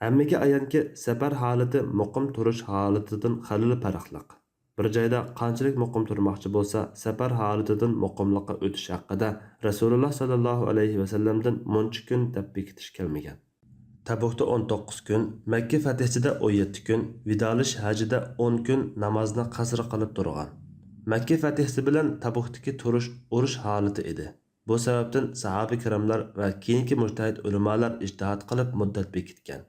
ھەممىگە ئايانكى، سەپەر ھالىتى مۇقىم تۇرۇش ھالىتىدىن خېلىلا پەرقلىق. بىر جايدا قانچىلىك مۇقىم تۇرماقچى بولسا، سەپەر ھالىتىدىن مۇقىملىققا ئۆتۈش ھەققىدە رەسۇلۇللا ساللاللاھۇ ئەلەيھى ۋەسەللەمدىن مۇنچە كۈن دەپ بېكىتىش كەلمىگەن. تەبۇكتا ئون توققۇز كۈن، مەككە فەتھىسىدە ئون يەتتە كۈن، ۋىدالىشىش ھەجىدە ئون كۈن نامازنى قەسىر قىلىپ تۇرغان. مەككە فەتھىسى بىلەن تەبۇكتىكى تۇرۇش ئۇرۇش ھالىتى ئىدى. بۇ سەۋەبتىن ساھابە كىراملار ۋە كېيىنكى مۇجتەھىد ئۆلىمالار ئىجتىھات قىلىپ مۇددەت بېكىتكەن.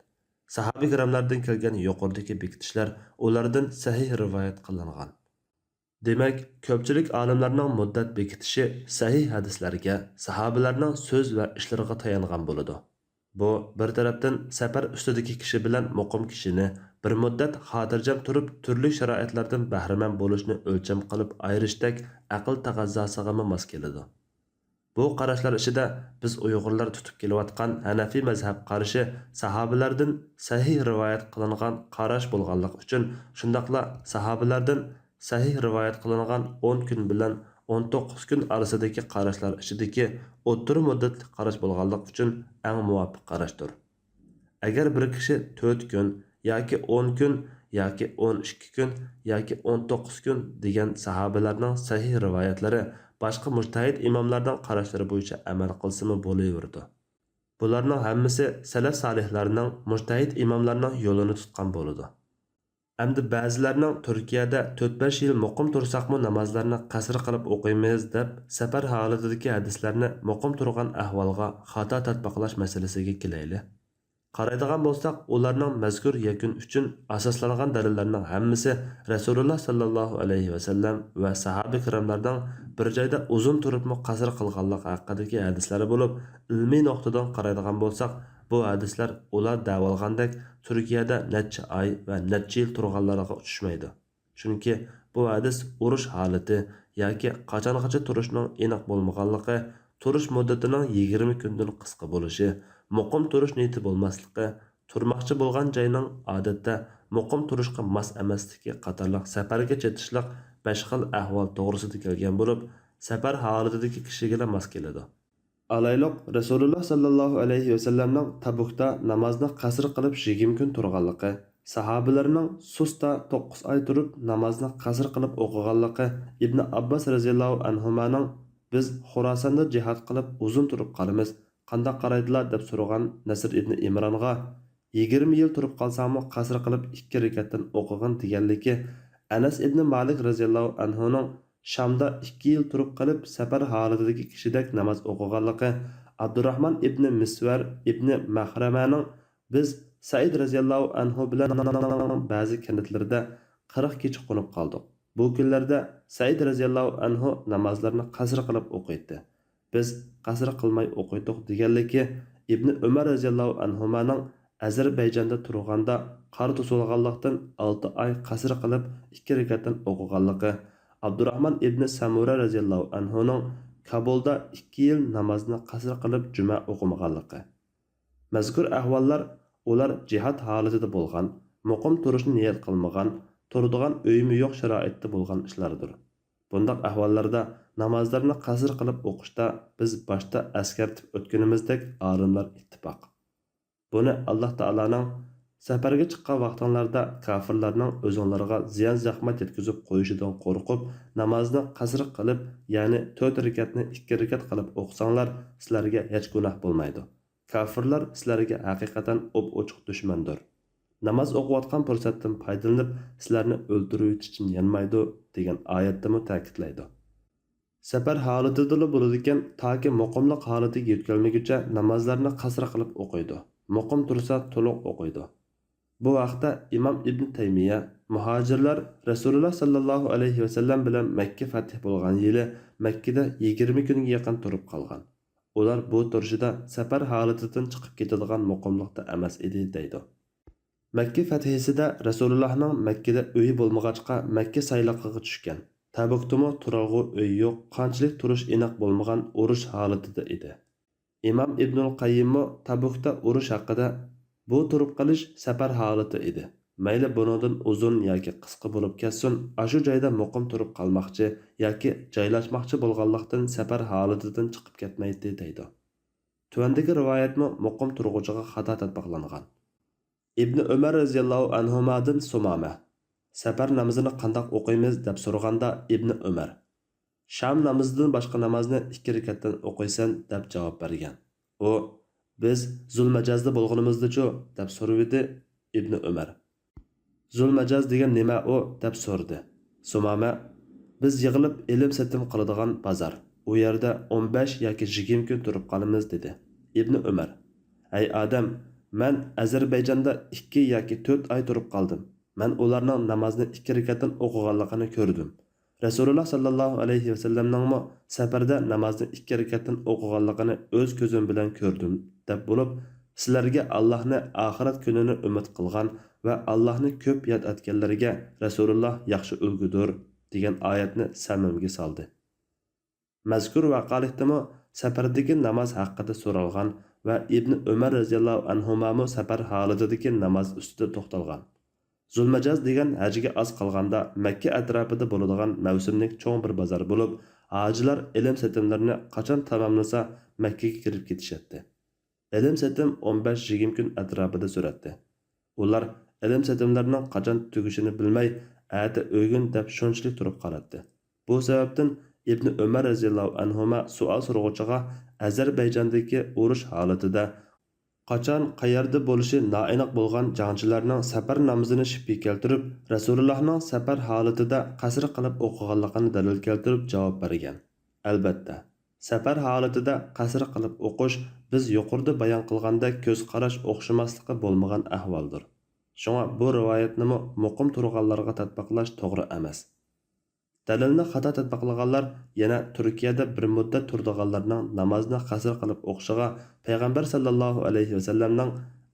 ساھابە كىراملاردىن كەلگەن يۇقىرىدىكى بېكىتىشلەر ئۇلاردىن سەھىھ رىۋايەت قىلىنغان. دېمەك، كۆپچىلىك ئالىملارنىڭ مۇددەت بېكىتىشى سەھىھ ھەدىسلەرگە، ساھابىلەرنىڭ سۆز ۋە ئىشلىرىغا تايانغان بولىدۇ. بۇ، بىر تەرەپتىن، سەپەر ئۈستىدىكى كىشى بىلەن مۇقىم كىشىنى بىر مۇددەت خاتىرجەم تۇرۇپ، تۈرلۈك شارائىتلاردىن بەھرىمەن بولۇشنى ئۆلچەم قىلىپ ئايرىشتەك ئەقىل تەقەززاسىغىمۇ ماس كېلىدۇ. بۇ قاراشلار ئىچىدە بىز ئۇيغۇرلار تۇتۇپ كېلىۋاتقان ھەنەفىي مەزھەپ قارىشى ساھابىلەردىن سەھىھ رىۋايەت قىلىنغان قاراش بولغانلىقى ئۈچۈن، شۇنداقلا ساھابىلەردىن سەھىھ رىۋايەت قىلىنغان ئون كۈن بىلەن ئون توققۇز كۈن ئارىسىدىكى قاراشلار ئىچىدىكى ئوتتۇرا مۇددەتلىك قاراش بولغانلىقى ئۈچۈن ئەڭ مۇۋاپىق قاراشتۇر. ئەگەر بىر كىشى تۆت كۈن ياكى ئون كۈن ياكى ئون ئىككى كۈن ياكى ئون توققۇز كۈن دېگەن ساھابىلەرنىڭ سەھىھ رىۋايەتلىرى باشقا مۇجتەھىد ئىماملارنىڭ قاراشلىرى بويىچە ئەمەل قىلسىمۇ بولۇۋېرىدۇ. بۇلارنىڭ ھەممىسى سەلەف سالىھلارنىڭ، مۇجتەھىد ئىماملارنىڭ يولىنى تۇتقان بولىدۇ. ئەمدى بەزىلەرنىڭ تۈركىيەدە تۆت-بەش يىل مۇقىم تۇرساقمۇ نامازلارنى قەسىر قىلىپ ئوقۇيمىز دەپ سەپەر ھالىتىدىكى ھەدىسلەرنى مۇقىم تۇرغان ئەھۋالغا خاتا تەتبىقلاش مەسىلىسىگە كېلەيلى. قارايدىغان بولساق، ئۇلارنىڭ مەزكۇر يەكۈن ئۈچۈن ئاساسلانغان دەلىللەرنىڭ ھەممىسى رەسۇلۇللا ساللاللاھۇ ئەلەيھى ۋەسەللەم ۋە ساھابە كىراملارنىڭ بىر جايدا ئۇزۇن تۇرۇپمۇ قەسىر قىلغانلىقى ھەققىدىكى ھەدىسلەر بولۇپ، ئىلمىي نۇقتىدىن قارايدىغان بولساق، بۇ ھەدىسلەر ئۇلار دەۋالغاندەك تۈركىيەدە نەچچە ئاي ۋە نەچچە يىل تۇرغانلىرىغا ئۇچرىشىمايدۇ. چۈنكى بۇ ھەدىس ئۇرۇش ھالىتى ياكى قاچانغىچە تۇرۇشنىڭ ئېنىق بولمىغانلىقى، تۇرۇش مۇددىتىنىڭ يىگىرمە كۈندىن قىسقا بولۇشى، مۇقىم تۇرۇش نىيىتى بولماسلىقى، تۇرماقچى بولغان جاينىڭ ئادەتتە مۇقىم تۇرۇشقا ماس ئەمەسلىكى قاتارلىق سەپەرگە چېتىشلىق بەش خىل ئەھۋال توغرىسىدا كەلگەن بولۇپ، سەپەر ھالىتىدىكى كىشىگىلا ماس كېلىدۇ. ئالايلۇق، رەسۇلۇللا ساللاللاھۇ ئەلەيھى ۋەسەللەمنىڭ تەبۇكتا نامازنى قەسىر قىلىپ يىگىرمە كۈن تۇرغانلىقى، ساھابىلەرنىڭ سۇستا توققۇز ئاي تۇرۇپ نامازنى قەسىر قىلىپ ئوقۇغانلىقى، ئىبنى ئابباس رەزىياللاھۇ ئەنھۇمانىڭ «بىز خوراساندا جىھاد قىلىپ ئۇزۇن تۇرۇپ قالىمىز، قانداق قارايدىلا؟» دەپ سورىغان نەسر ئىبنى ئىمرانغا، «يىگىرمە يىل تۇرۇپ قالساڭمۇ قەسىر قىلىپ ئىككى رەكەتتىن ئوقۇغىن» دېگەنلىكى، ئەنەس ئىبنى مالىك رەزىياللاھۇ ئەنھۇنىڭ شامدا ئىككى يىل تۇرۇپ قېلىپ سەپەر ھالىتىدىكى كىشىدەك ناماز ئوقۇغانلىقى، ئابدۇراھمان ئىبنى مىسۋەر ئىبنى مەخرەمەنىڭ «بىز سەئىد رەزىياللاھۇ ئەنھۇ بىلەن بەزى كەنتلىرىدە قىرىق كېچە قونۇپ قالدۇق. بۇ كۈنلەردە سەئىد رەزىياللاھۇ ئەنھۇ نامازلارنى قەسىر قىلىپ ئوقۇيتتى. بىز قەسىر قىلماي ئوقۇيتتۇق» دېگەنلىكى، ئىبنى ئۆمەر رەزىياللاھۇ ئەنھۇمانىڭ ئەزەربەيجاندا تۇرغاندا قار توسۇلغانلىقتىن ئالتە ئاي قەسىر قىلىپ ئىككى رەكەتتىن ئوقۇغانلىقى، ئابدۇراھمان ئىبنى سەمۇرە رەزىياللاھۇ ئەنھۇنىڭ كابۇلدا ئىككى يىل نامازنى قەسىر قىلىپ جۈمە ئوقۇمىغانلىقى. مەزكۇر ئەھۋاللار ئۇلار جىھاد ھالىتىدە بولغان، مۇقىم تۇرۇشنى نىيەت قىلمىغان، تۇرىدىغان ئۆيىمۇ يوق شارائىتتا بولغان ئىشلاردۇر. بۇنداق ئەھۋاللاردا نامازلارنى قەسىر قىلىپ ئوقۇشتا بىز باشتا ئەسكەرتىپ ئۆتكىنىمىزدەك ئالىملار ئىتتىپاق. بۇنى ئاللاھ تائالانىڭ «سەپەرگە چىققان ۋاقتىڭلاردا كاپىرلارنىڭ ئۆزۈڭلارغا زىيان-زەخمەت يەتكۈزۈپ قويۇشىدىن قورقۇپ، نامازنى قەسىر قىلىپ، يەنى تۆت رەكەتنى ئىككى رەكەت قىلىپ ئوقۇساڭلار، سىلەرگە ھېچ گۇناھ بولمايدۇ. كاپىرلار سىلەرگە ھەقىقەتەن ئوپئوچۇق دۈشمەندۇر. ناماز ئوقۇۋاتقان پۇرسەتتىن پايدىلىنىپ، سىلەرنى ئۆلتۈرۈۋېتىشتىن يانمايدۇ» دېگەن ئايەتتىمۇ تەكىتلەيدۇ. سەپەر ھالىتىدىلا بولىدىكەن، تاكى مۇقىملىق ھالىتىگە يۆتكەلمىگۈچە نامازلارنى قەسىر قىلىپ ئوقۇيدۇ. مۇقىم تۇرسا، تولۇق ئوقۇيدۇ. بۇ ھەقتە ئىمام ئىبن تەيمىيە، مۇھاجىرلار رەسۇلۇللا ساللاللاھۇ ئەلەيھى ۋەسەللەم بىلەن مەككە فەتھى بولغان يىلى مەككىدە يىگىرمە كۈنگە يېقىن تۇرۇپ قالغان. ئۇلار بۇ تۇرۇشىدا سەپەر ھالىتىدىن چىقىپ كېتىدىغان مۇقىملىقتا ئەمەس ئىدى، دەيدۇ. مەككە فەتھىسىدە رەسۇلۇللاھنىڭ مەككىدە ئۆيى بولمىغاچقا، مەككە سايلاقلىقىغا چۈشكەن. تەبۇكتىمۇ تۇرارغۇ ئۆي يوق، قانچىلىك تۇرۇش ئېنىق بولمىغان ئۇرۇش ھالىتىدە ئىدى. ئىمام ئىبنۇل قەييىممۇ تەبۇكتا ئۇرۇش ھەققىدە، بۇ تۇرۇپ قېلىش سەپەر ھالىتى ئىدى. مەيلى بۇنىڭدىن ئۇزۇن ياكى قىسقا بولۇپ كەتسۇن، ئاشۇ جايدا مۇقىم تۇرۇپ قالماقچى ياكى جايلاشماقچى بولغانلىقتىن سەپەر ھالىتىدىن چىقىپ كەتمەيتتى، دەيدۇ. تۆۋەندىكى رىۋايەتمۇ مۇقىم تۇرغۇچىغا خاتا تەتبىقلانغان. ئىبنى ئۆمەر رەزىياللاھۇ ئەنھۇمادىن سۇمامە، «سەپەر نامىزىنى قانداق ئوقۇيمىز؟» دەپ سورىغاندا، ئىبنى ئۆمەر، «شام نامىزىدىن باشقا نامازنى ئىككى رەكەتتىن ئوقۇيسەن» دەپ جاۋاب بەرگەن. ئۇ، «بىز زۇلمەجازدا بولغىنىمىزدىچۇ؟» دەپ سورىۋىدى. ئىبنى ئۆمەر، «زۇلمەجاز دېگەن نېمە ئۇ؟» دەپ سورىدى. سۇمامە، «بىز يىغىلىپ ئېلىم-سېتىم قىلىدىغان بازار. ئۇ يەردە ئون بەش ياكى يىگىرمە كۈن تۇرۇپ قالىمىز» دېدى. ئىبنى ئۆمەر، «ئەي ئادەم، مەن ئەزەربەيجاندا ئىككى ياكى تۆت ئاي تۇرۇپ قالدىم. مەن ئۇلارنىڭ نامازنى ئىككى رەكەتتىن ئوقۇغانلىقىنى كۆردۈم. رەسۇلۇللا ساللاللاھۇ ئەلەيھى ۋەسەللەمنىڭمۇ سەپەردە نامازنى ئىككى رەكەتتىن ئوقۇغانلىقىنى ئۆز كۆزۈم بىلەن كۆردۈم» دەپ بولۇپ، سىلەرگە ئاللاھنى، ئاخىرەت كۈنىنى ئۈمىد قىلغان ۋە ئاللاھنى كۆپ ياد ئەتكەنلەرگە رەسۇلۇللا ياخشى ئۈلگىدۇر دېگەن ئايەتنى سەمىمگە سالدى. مەزكۇر ۋەقەلىكتىمۇ سەپەردىكى ناماز ھەققىدە سورالغان ۋە ئىبنى ئۆمەر رەزىياللاھۇ ئەنھۇمامۇ سەپەر ھالىتىدىكى ناماز ئۈستىدە توختالغان. زۇلمەجاز دېگەن ھەجگە ئاز قالغاندا مەككە ئەتراپىدا بولىدىغان مەۋسۇملۇق چوڭ بىر بازار بولۇپ، ھاجىلار ئېلىم-سېتىملىرىنى قاچان تاماملىسا، مەككىگە كىرىپ كېتىشەتتى. ئېلىم-سېتىم ئون بەش يىگىرمە كۈن ئەتراپىدا سۈرەتتى. ئۇلار ئىلىم-سېتىملىرىنىڭ قاچان تۈگىشىنى بىلمەي، ئەتە ئۆگۈن دەپ شۇنچىلىك تۇرۇپ قالاتتى. بۇ سەۋەبتىن ئىبنى ئۆمەر رەزىياللاھۇ ئەنھۇما سوئال سورىغۇچىغا ئەزەربەيجاندىكى ئۇرۇش ھالىتىدە قاچان، قەيەردە بولۇشى نائېنىق بولغان جەڭچىلەرنىڭ سەپەر نامىزىنى شىپپە كەلتۈرۈپ، رەسۇلۇللاھنىڭ سەپەر ھالىتىدە قەسرى قىلىپ ئوقۇغانلىقىنى دەلىل كەلتۈرۈپ جاۋاب بەرگەن. ئەلبەتتە، سەپەر ھالىتىدە قەسرى قىلىپ ئوقۇش بىز يۇقىرىدا بايان قىلغاندەك كۆز قاراش ئوخشىماسلىقى بولمىغان ئەھۋالدۇر. شۇڭا بۇ رىۋايەتنىمۇ مۇقىم تۇرغانلارغا تەتبىقلاش توغرا ئەمەس. دەلىلنى خاتا تەتبىقلىغانلار يەنە تۈركىيەدە بىر مۇددەت تۇرىدىغانلارنىڭ نامازنى قەسىر قىلىپ ئوقۇشىغا پەيغەمبەر ساللاللاھۇ ئەلەيھى ۋەسەللەمنىڭ،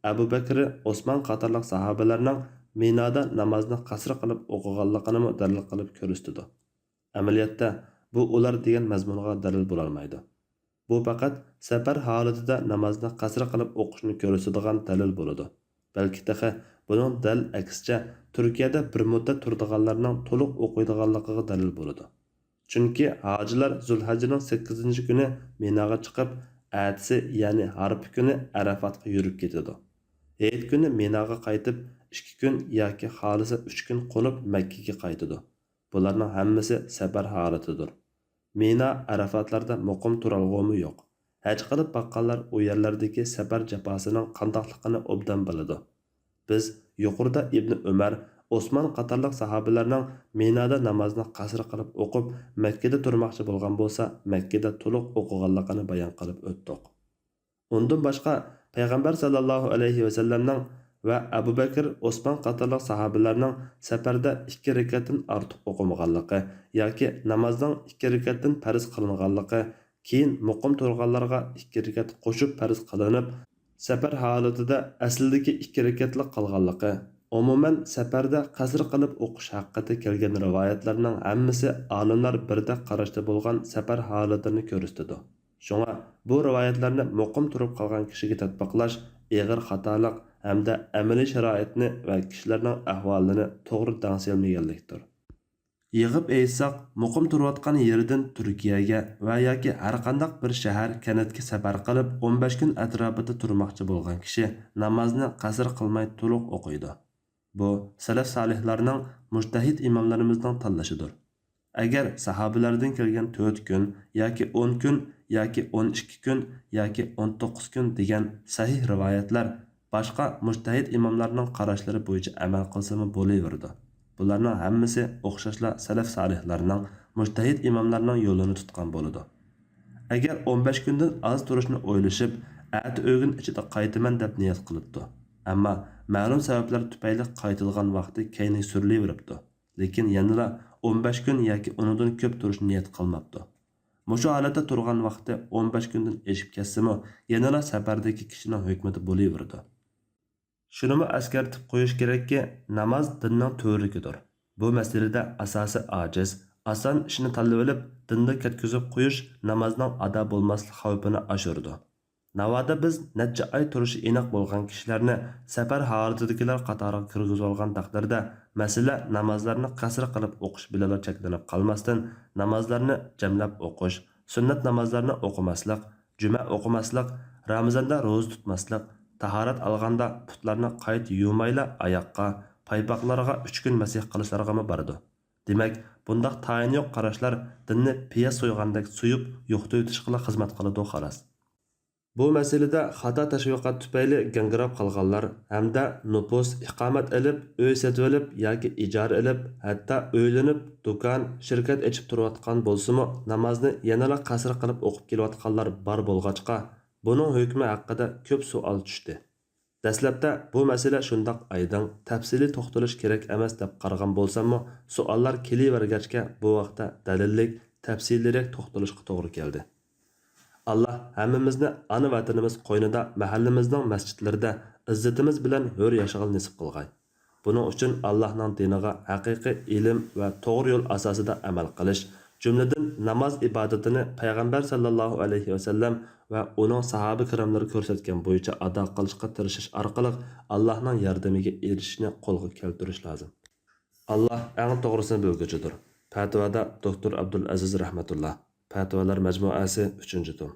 ئەبۇ بەكرى، ئوسمان قاتارلىق ساھابىلەرنىڭ مىنادا نامازنى قەسىر قىلىپ ئوقۇغانلىقىنىمۇ دەلىل قىلىپ كۆرسىتىدۇ. ئەمەلىيەتتە، بۇ ئۇلار دېگەن مەزمۇنغا دەلىل بولالمايدۇ. بۇ پەقەت سەپەر ھالىتىدە نامازنى قەسىر قىلىپ ئوقۇشنى كۆرسىتىدىغان دەلىل بولىدۇ. بەلكى تېخى بۇنىڭ دەل ئەكسىچە، تۈركىيەدە بىر مۇددەت تۇرىدىغانلارنىڭ تولۇق ئوقۇيدىغانلىقىغا دەلىل بولىدۇ. چۈنكى ھاجىلار زۇلھەججىنىڭ سەككىزىنچى كۈنى مىناغا چىقىپ، ئەتىسى، يەنى ھارپا كۈنى ئەرەفاتقا يۈرۈپ كېتىدۇ. ھېيت كۈنى مىناغا قايتىپ، ئىككى كۈن ياكى خالىسا ئۈچ كۈن قونۇپ مەككىگە قايتىدۇ. بۇلارنىڭ ھەممىسى سەپەر ھالىتىدۇر. مىنا، ئەرەفاتلاردا مۇقىم تۇرالغۇمۇ يوق. ھەج قىلىپ باققانلار ئۇ يەرلەردىكى سەپەر جاپاسىنىڭ قانداقلىقىنى ئوبدان بىلىدۇ. بىز يۇقىرىدا ئىبنى ئۆمەر، ئوسمان قاتارلىق ساھابىلەرنىڭ مىنادا نامازنى قەسىر قىلىپ ئوقۇپ، مەككىدە تۇرماقچى بولغان بولسا، مەككىدە تولۇق ئوقۇغانلىقىنى بايان قىلىپ ئۆتتۇق. ئۇندىن باشقا، پەيغەمبەر ساللاللاھۇ ئەلەيھى ۋەسەللەمنىڭ ۋە ئەبۇ بەكىر، ئوسمان قاتارلىق ساھابىلەرنىڭ سەپەردە ئىككى رەكەتتىن ئارتۇق ئوقۇمىغانلىقى ياكى نامازنىڭ ئىككى رەكەتتىن پەرز قىلىنغانلىقى، كېيىن مۇقىم تۇرغانلارغا ئىككى رەكەت قوشۇپ پەرز قىلىنىپ، سەپەر ھالىتىدە ئەسلىدىكى ئىككى رەكەتلا قالغانلىقى، ئومۇمەن، سەپەردە قەسىر قىلىپ ئوقۇش ھەققىدە كەلگەن رىۋايەتلەرنىڭ ھەممىسى ئالىملار بىردەك قاراشتا بولغان سەپەر ھالىتىنى كۆرسىتىدۇ. شۇڭا بۇ رىۋايەتلەرنى مۇقىم تۇرۇپ قالغان كىشىگە تەتبىقلاش ئېغىر خاتالىق ھەمدە ئەمەلىي شارائىتنى ۋە كىشىلەرنىڭ ئەھۋالىنى توغرا دەڭسىيەلمىگەنلىكتۇر. يىغىپ ئېيتساق، مۇقىم تۇرۇۋاتقان يېرىدىن تۈركىيەگە ۋە ياكى ھەرقانداق بىر شەھەر، كەنتكە سەپەر قىلىپ، ئون بەش كۈن ئەتراپىدا تۇرماقچى بولغان كىشى نامازنى قەسىر قىلماي تولۇق ئوقۇيدۇ. بۇ سەلەف سالىھلارنىڭ، مۇجتەھىد ئىماملىرىمىزنىڭ تاللىشىدۇر. ئەگەر ساھابىلەردىن كەلگەن تۆت كۈن ياكى ئون كۈن ياكى ئون ئىككى كۈن ياكى ئون توققۇز كۈن دېگەن سەھىھ رىۋايەتلەر باشقا مۇجتەھىد ئىماملارنىڭ قاراشلىرى بويىچە ئەمەل قىلسىمۇ بولۇۋېرىدۇ. بۇلارنىڭ ھەممىسى ئوخشاشلا سەلەف سالىھلارنىڭ، مۇجتەھىد ئىماملارنىڭ يولىنى تۇتقان بولىدۇ. ئەگەر ئون بەش كۈندىن ئاز تۇرۇشنى ئويلىشىپ، ئەتە ئۆگۈن ئىچىدە قايتىمەن دەپ نىيەت قىلىپتۇ. ئەمما مەلۇم سەۋەبلەر تۈپەيلى قايتىدىغان ۋاقتى كەينىگە سۈرۈلۈۋېرىپتۇ. لېكىن يەنىلا ئون بەش كۈن ياكى ئۇنىڭدىن كۆپ تۇرۇشنى نىيەت قىلماپتۇ. مۇشۇ ھالەتتە تۇرغان ۋاقتى ئون بەش كۈندىن ئېشىپ كەتسىمۇ، يەنىلا سەپەردىكى كىشىنىڭ ھۆكمىتى بولۇۋېرىدۇ. شۇنىمۇ ئەسكەرتىپ قويۇش كېرەككى، ناماز دىننىڭ تۈۋرۈكىدۇر. بۇ مەسىلىدە ئاساسى ئاجىز، ئاسان ئىشنى تاللىۋېلىپ، دىندا كەتكۈزۈپ قويۇش نامازنىڭ ئادا بولماسلىق خەۋپىنى ئاشۇرىدۇ. ناۋادا بىز نەچچە ئاي تۇرۇشى ئېنىق بولغان كىشىلەرنى سەپەر ھالىتىدىكىلەر قاتارىغا كىرگۈزۈۋالغان تەقدىردە، مەسىلە نامازلارنى قەسىر قىلىپ ئوقۇش بىلەنلا چەكلىنىپ قالماستىن، نامازلارنى جەملەپ ئوقۇش، سۈننەت نامازلارنى ئوقۇماسلىق، جۈمە ئوقۇماسلىق، رامىزاندا روزا تۇتماسلىق، تاھارەت ئالغاندا پۇتلارنى قايتا يۇمايلا ئاياققا، پايپاقلارغا ئۈچ كۈن مەسىھ قىلىشلارغىمۇ بارىدۇ. دېمەك، بۇنداق تايىنى يوق قاراشلار دىننى پىياز سويغاندەك سويۇپ يوقىتىۋېتىشقىلا خىزمەت قىلىدۇ، خالاس. بۇ مەسىلىدە خاتا تەشۋىقات تۈپەيلى گاڭگىراپ قالغانلار ھەمدە نوپۇس، ئىقامەت ئېلىپ، ئۆي سېتىۋېلىپ ياكى ئىجارە ئېلىپ، ھەتتا ئۆيلىنىپ، دۇكان، شىركەت ئېچىپ تۇرۇۋاتقان بولسىمۇ، نامازنى يەنىلا قەسىر قىلىپ ئوقۇپ كېلىۋاتقانلار بار بولغاچقا، بۇنىڭ ھۆكمى ھەققىدە كۆپ سوئال چۈشتى. دەسلەپتە بۇ مەسىلە شۇنداق ئايدىڭ، تەپسىلىي توختىلىش كېرەك ئەمەس دەپ قارىغان بولساممۇ، سوئاللار كېلىۋەرگەچكە بۇ ھەقتە دەلىللىك، تەپسىلىيرەك توختىلىشقا توغرا كەلدى. ئاللا ھەممىمىزنى ئانا ۋەتىنىمىز قوينىدا، مەھەللىمىزنىڭ مەسچىتلىرىدە ئىززىتىمىز بىلەن ھۆر ياشىغىلى نېسىپ قىلغاي. بۇنىڭ ئۈچۈن ئاللانىڭ دىنىغا ھەقىقىي ئىلىم ۋە توغرا يول ئاساسىدا ئەمەل قىلىش، جۈملىدىن ناماز ئىبادىتىنى پەيغەمبەر ساللاللاھۇ ئەلەيھى ۋەسەللەم ۋە ئۇنىڭ ساھابە كىراملىرى كۆرسەتكەن بويىچە ئادا قىلىشقا تىرىشىش ئارقىلىق ئاللانىڭ ياردىمىگە ئېرىشىشنى قولغا كەلتۈرۈش لازىم. ئاللا ئەڭ توغرىسىنى بىلگۈچىدۇر. پەتىۋادا دوكتور ئابدۇلئەزىز رەھمەتۇللا. پەتىۋالار مەجمۇئەسى، ئۈچىنچى توم.